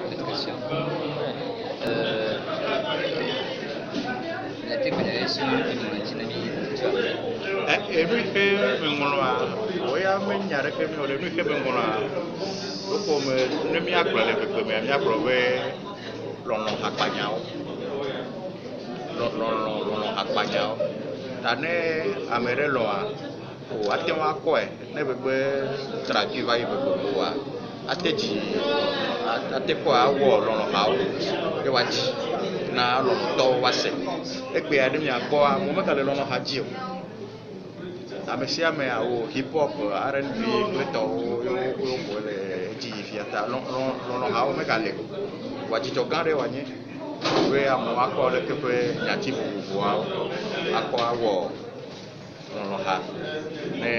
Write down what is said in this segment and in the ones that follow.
Autre question. Enu yi ke meŋlɔa, wo ya menya ɖeke mi o ɖe, nu yi ke meŋlɔa, ɖeko me ne míagblɔe le ʋegbe mea, míagblɔ be lɔlɔ̃ hakpanyawo. Lɔlɔ̃ lɔlɔ̃ hakpanyawo. Ta ne ame ɖe lɔ̃a, o ate ŋu akɔe ne ʋegbe traduit va yi ʋegbe me oa, ate dzi ate kɔe awɔ lɔlɔ̃hawo ye woadzi na lɔlɔ̃tɔwo woase. Egbea ne miakpɔa, amewo megale lɔlɔ̃ha dzi o. Ame sia ame awo hip hop, R&B kple tɔwo yewo koe le edzi yi fia ta lɔlɔ̃hawo megale o. Vɔa dzidzɔ gã aɖe wòanye be amewo akɔ leke ƒe nyati vovovoawo akɔ awɔ lɔlɔ̃ha ne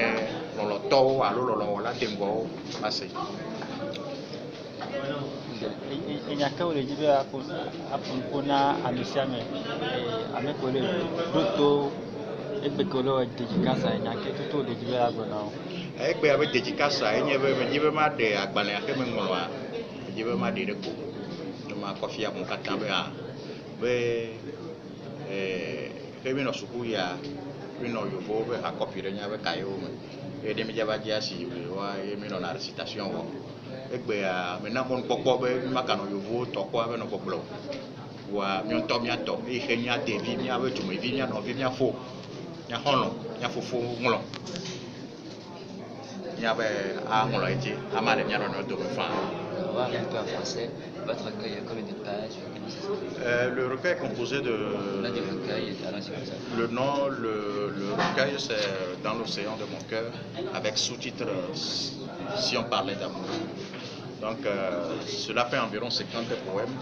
lɔlɔ̃tɔwo alo lɔlɔ̃wɔla deŋgɔwo ase. Enya ke wole dzi be aƒo nuƒo na ame sia ame, ame ke wole ɖo to egbe ke wole wɔ dedzikasa enya ke tutu wole dzi be agblɔ na wo. Egbea be dedzikasa enye be medzi be maɖe agbalẽa ke meŋlɔa, medzi be maɖe ɖe go ne makɔ fia amewo katã be a be ke míenɔ suku ya, míenɔ yevuwo ƒe ha kɔpi ɖe míaƒe kayewo me eye ne mídza va dze asi wa ye míenɔna récitation wɔm. Egbea mena mɔnukpɔkpɔ be mímaganɔ yevuwo tɔ kpɔ ava nɔ gbɔgblɔ o. Vɔa míawo ŋutɔ míatɔ eyi ke mía devi, míaƒe dumevi, mía nɔvi, mía fo, mía xɔlɔ̃, mía fofo ŋlɔ. Míabe aŋlɔ edzi ama le mía nɔnɔewo dome faa. On va parler un peu en français. Votre recueil, il y a combien de pages? Comment ça se passe? Le recueil est composé de... Le nom du recueil, allons-y comme ça. Le nom, le recueil, c'est Dans l'océan de mon cœur, avec sous-titre Si on parlait d'amour. Donc, cela fait environ 50 poèmes.